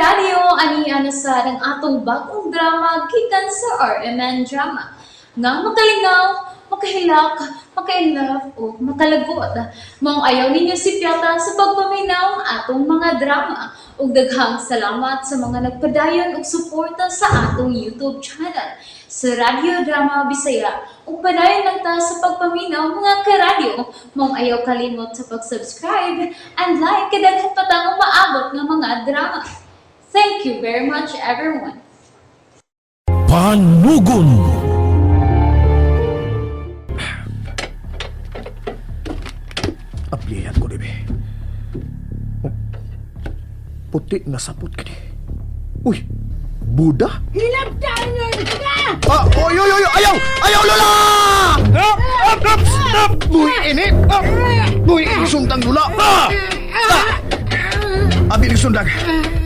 karadyo, ani na sa ang atong bagong drama gikan sa RMN Drama. Nga makalingaw, makahilak, maka-inlove o makalagot. Maong ayaw ninyo sipyata sa pagpaminaw ang atong mga drama. Ug daghang salamat sa mga nagpadayon og suporta sa atong YouTube channel sa Radyo Drama Bisaya. Ug padayon lang ta sa pagpaminaw, mga karadyo. Maong ayaw kalimot sa pag-subscribe and like kay daghan pa tang umaabot nga mga drama. Thank you very much, everyone. Panugon. Aplihan ko, dibe. Oh, puti nga sapot kini. Uy, Buddha? Hilabtanon ka! Ah, oy, oy, oy, ayaw! Ayaw, Lola! Ah, ah, ah, ah, Buhi ini! Ah, buhi ini sundang, Lola! Ah! Ah! Abi ni sundang.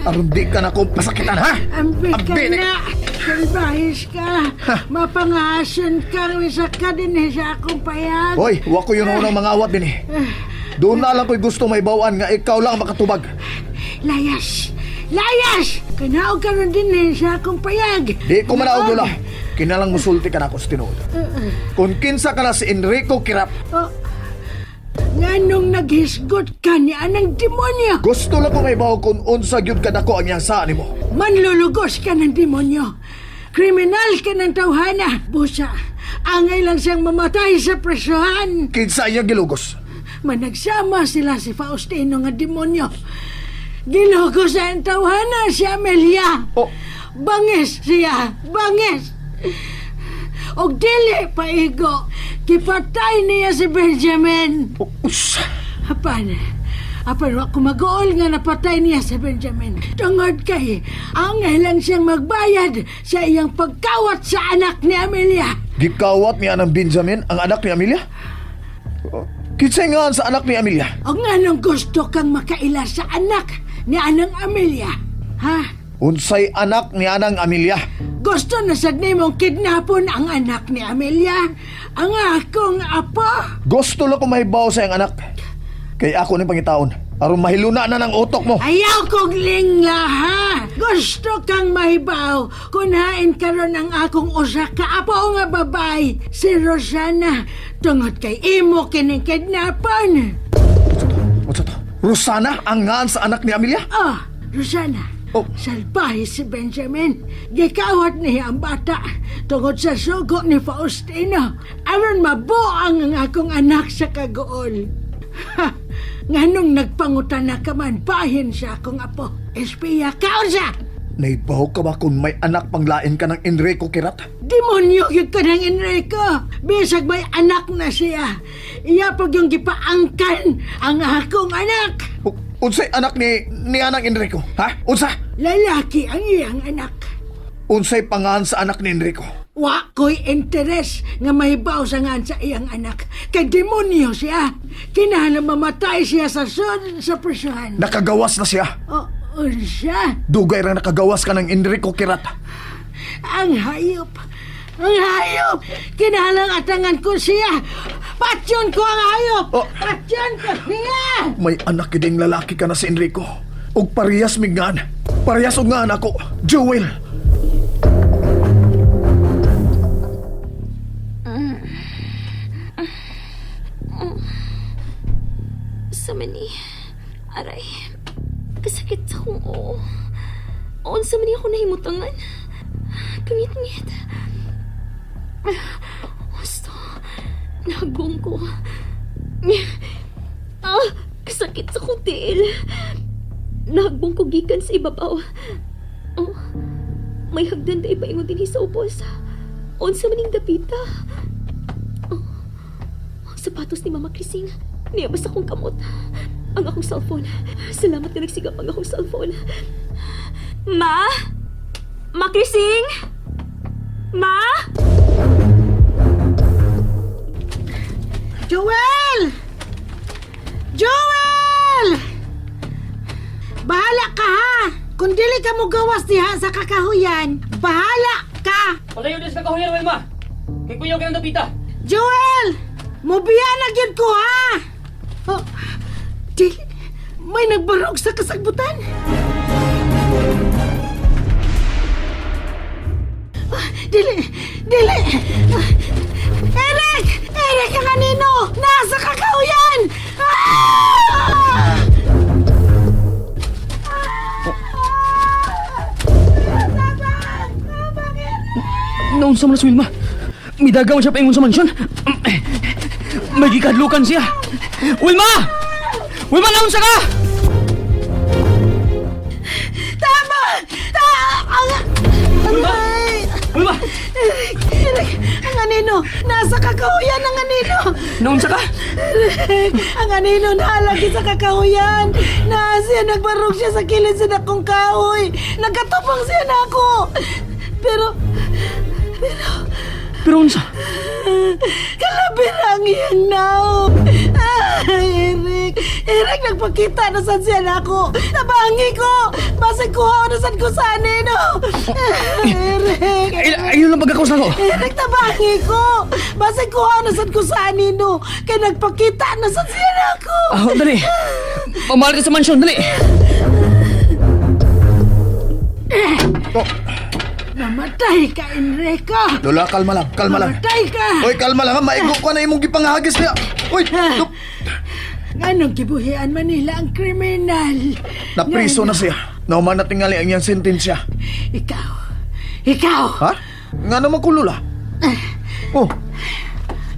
Aron di ka na akong pasakitan, ha? Ambi ka Abi ni- na! Salbahis ka! Mapangason ka! Wisa ka din eh sa akong payag! Hoy, wa ko yun unang mga awat din eh. Doon na lang ko'y gusto may bawaan nga ikaw lang ang makatubag. Layas! Layas! Kanaog ka rin din eh sa akong payag! Di ko manaog, Lola. Kinalang musulti ka na ako sa tinuod. Kung kinsa ka na si Enrico Kirap, Oh, nganong naghisgot ka ni anang demonyo? Gusto lang ko may bawo kung unsa gyud ka dako ang iyang saan nimo. Manlulugos ka ng demonyo! Kriminal ka ng tawhana! Busa, angay lang siyang mamatay sa presohan! Kinsa iyang gilugos? Managsama sila si Faustino nga demonyo. Gilugos ang tawhana si Amelia. Oh. Bangis siya, bangis. Og dili paigo, kipatay niya si Benjamin. Oh, usa. Apan, apan wa ko maguol nga napatay niya si Benjamin. Tungod kay, angay lang siyang magbayad sa iyang pagkawat sa anak ni Amelia. Gikawat niya ng Benjamin ang anak ni Amelia? Oh, kinsa nga sa anak ni Amelia? O nganong gusto kang makaila sa anak ni Anang Amelia? Ha? Unsay anak ni anang Amelia? Gusto na sad nimong kidnapon ang anak ni Amelia? Ang akong apo? Gusto lang ko mahibaw sa iyang anak. Kay ako ni pangitaon. Aron mahiluna na ng utok mo. Ayaw kong lingla, ha? Gusto kang mahibaw kung hain karon ang akong usa ka apo nga babay, si Rosana, tungod kay imo kining kidnapon. Unsa to? Rosana ang ngaan sa anak ni Amelia? Oh, Rosana. Oh. Salbahe si Benjamin. Gikawat niya ang bata tungod sa sugo ni Faustino. Aron mabuang ang akong anak sa kagool. Ha! Nganong nagpangutan na ka man, bahin sa akong apo. Espiya ka unsa! Naibaw ka ba kung may anak pang lain ka ng Enrico Kirat? Demonyo yun ka ng Enrico. Bisag may anak na siya. Iya pag yung gipaangkan ang akong anak. Unsay anak ni anang Enrico? Ha? Unsa? Lalaki ang iyang anak. Unsay pangan sa anak ni Enrico? Wa ko'y interes nga mahibaw sa ngan sa iyang anak. Kay demonyo siya. Kinahanglan mamatay siya sa sud sa presohan. Nakagawas na siya. O, unsa? Dugay ra nakagawas ka ng Enrico Kirat. Ang hayop. Ang hayop! Kinahanglan atangan ko siya. Patyon ko ang hayop! Oh. Patyon ko siya! May anak gid lalaki ka na si Enrico. Og parehas mig ngan. Parehas og ngan ako. Jewel. Sa mani. Aray. Kasakit sa akong oo. Unsa man ni ako nahimutangan. Kangit-ngit. Gusto. Nagong ko. Ah, kasakit sa akong tiil. Nagbong ko gikan sa ibabaw. Oh, may hagdan da ipaingon din sa ubos. Unsa maning dapita. Oh, ang sapatos ni Mama Krising. Niyabas akong kamot. Ang akong cellphone. Salamat na nagsigap ang akong cellphone. Ma? Ma Krising? Ma? Joel! Joel! Bahala ka ha! Kung dili ka mo gawas diha sa kakahuyan, bahala ka! Palayo din sa kakahuyan, Wilma! Kay kuyaw ka ng dapita! Joel! Mubiya na gyud ko ha! Oh, dili, may nagbarog sa kasagbutan. Naunsa man na si Wilma. Midagaw siya paingon sa mansyon. May gikadlukan siya. Wilma! Wilma, naunsa ka? Tama! Tama! Wilma! Wilma! Eric! Eric! Ang anino! Nasa kakahuyan ang anino! Naunsa ka? Eric! Ang anino naalagi sa kakahuyan! Naa siya, nagbarog siya sa kilid sa dakong kahoy! Nagkatupang siya na ako! Pero, Pero unsa? kalabira ang iyang naong! Ay, Eric! Eric, nagpakita na sad siya na ako! Nabangi ko! Basig kuha na sad ko sa anino! Eric! Ay, ayun lang pagkakaos na ko. Eric, tabangi ko! Basig kuha na sad ko sa anino! Kay nagpakita na sad siya na ako! Ah, dali. Pamalik ka sa mansyon, dali. Oh, Namatay ka, Enrico! Lola, kalma lang, kalma lang. Namatay ka! Oy, kalma lang ha. Maigo ka na imong gipangahagis niya. Uy, dup. Anong gibuhian Manila ang kriminal? Napriso na siya. Nauman na tingali ang iyang sentensya. Ikaw! Ikaw! Ha? Nga naman ko, Lola. Oh.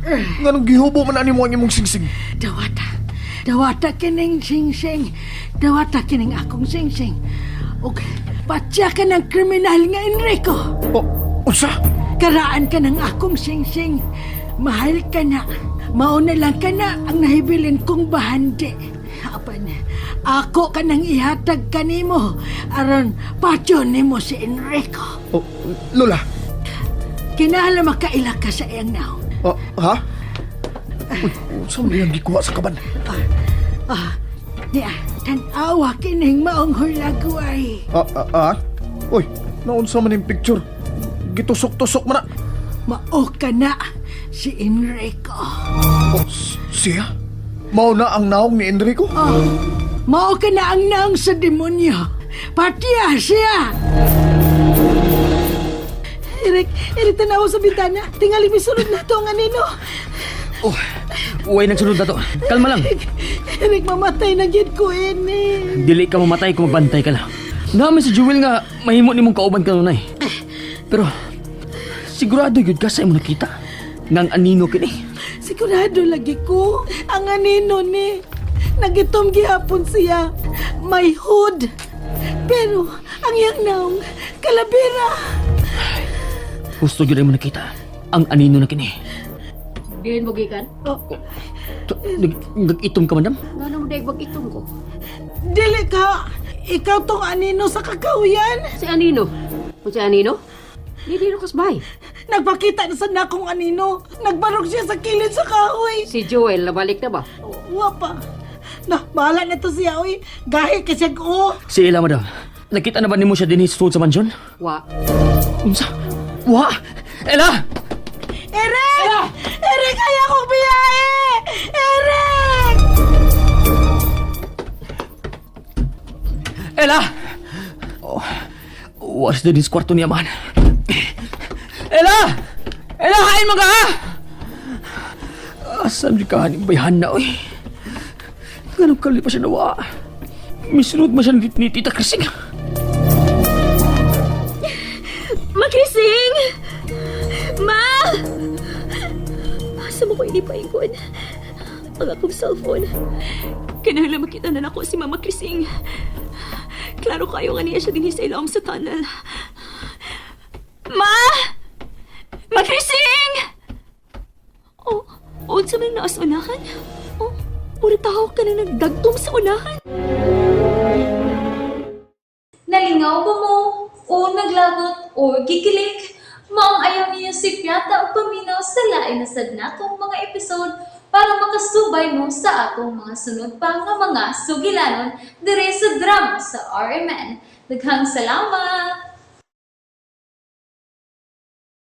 Nga nung gihubo man ani mo ang imong singsing. Dawata! Dawata kining singsing! Dawata kining akong singsing! Ug patya ka ng kriminal nga Enrico! Oh, unsa? Karaan ka ng akong singsing. Mahal ka na. Mauna lang ka na ang nahibilin kong bahandi. Apan, ako ka nang ihatag kanimo aron patyon nimo si Enrico. Oh, Lola. Kinahanglan makaila ka sa iyang naong. Oh, ha? Uy, unsa man iyang gikuha sa kaban? Ah, niya, tan-awa kining maong hulagway. Ah, ah, ah? Uy, naunsa man yung picture? Gitusok-tusok man na. Mao ka na si Enrico. Oh, siya? Mao na ang naong ni Enrico? Oh, mao ka na ang naong sa demonyo. Patiya siya! Eric, Eric, tanaw sa bintana. Tingali may sunod na to ang anino. Oh, uway nagsunod na to. Kalma lang. Eric, mamatay na gid ko ini. Dili ka mamatay kung magbantay ka lang. Namin si Jewel nga mahimo nimong kauban kanunay. Pero sigurado gyud ka sa imo nakita. Nang anino kini. Sigurado lagi ko. Ang anino ni. Nagitom gihapon siya. May hood. Pero ang iyang naong kalabira. Gusto gyud imo nakita. Ang anino na kini. Diyan mo gikan? Oh, Nag-itom ka, madam? Ngano mo dahil wag itong ko? dili ka. Ikaw tong anino sa kakahuyan. Si Anino. Kung si Anino? Di dino kasbay. Nagpakita na sa nakong anino. Nagbarog siya sa kilid sa kahoy. Si Joel, nabalik na ba? Wa pa. Na, bahala na to siya, oy. Gahi kasi ko. Si Ella, madam. Nakita na ba nimo siya dinhi sa sa mansyon? Wa. Unsa? Wa! Ella! Eric! Eric, kaya kong biyahe! Eric! Ella! Oh, was din sa kwarto niya man. Ella! Ella, hain mo ka ha! Asan di ka haning bayhan na, oy? Ganun kali pa siya nawa. Misunod ba siya ni Tita Krising? Makrising! Ma! Asa mo ko inipaingon? Ang akong cellphone. Kinahanglan makita na nako si Mama Krising. Klaro kayo nga niya siya dinhi sa ilawom sa tunnel. Ma! Makrising! Oh, unsa man naa sa unahan? Oh, puro tao ka na nagdagtom sa unahan. Nalingaw ba mo? O naglagot o gikilig? Maong ayaw niyo si Piata o paminaw sa lain na sad natong mga episode para makasubay mo sa atong mga sunod pa nga mga sugilanon dire sa drama sa RMN. Daghang salamat!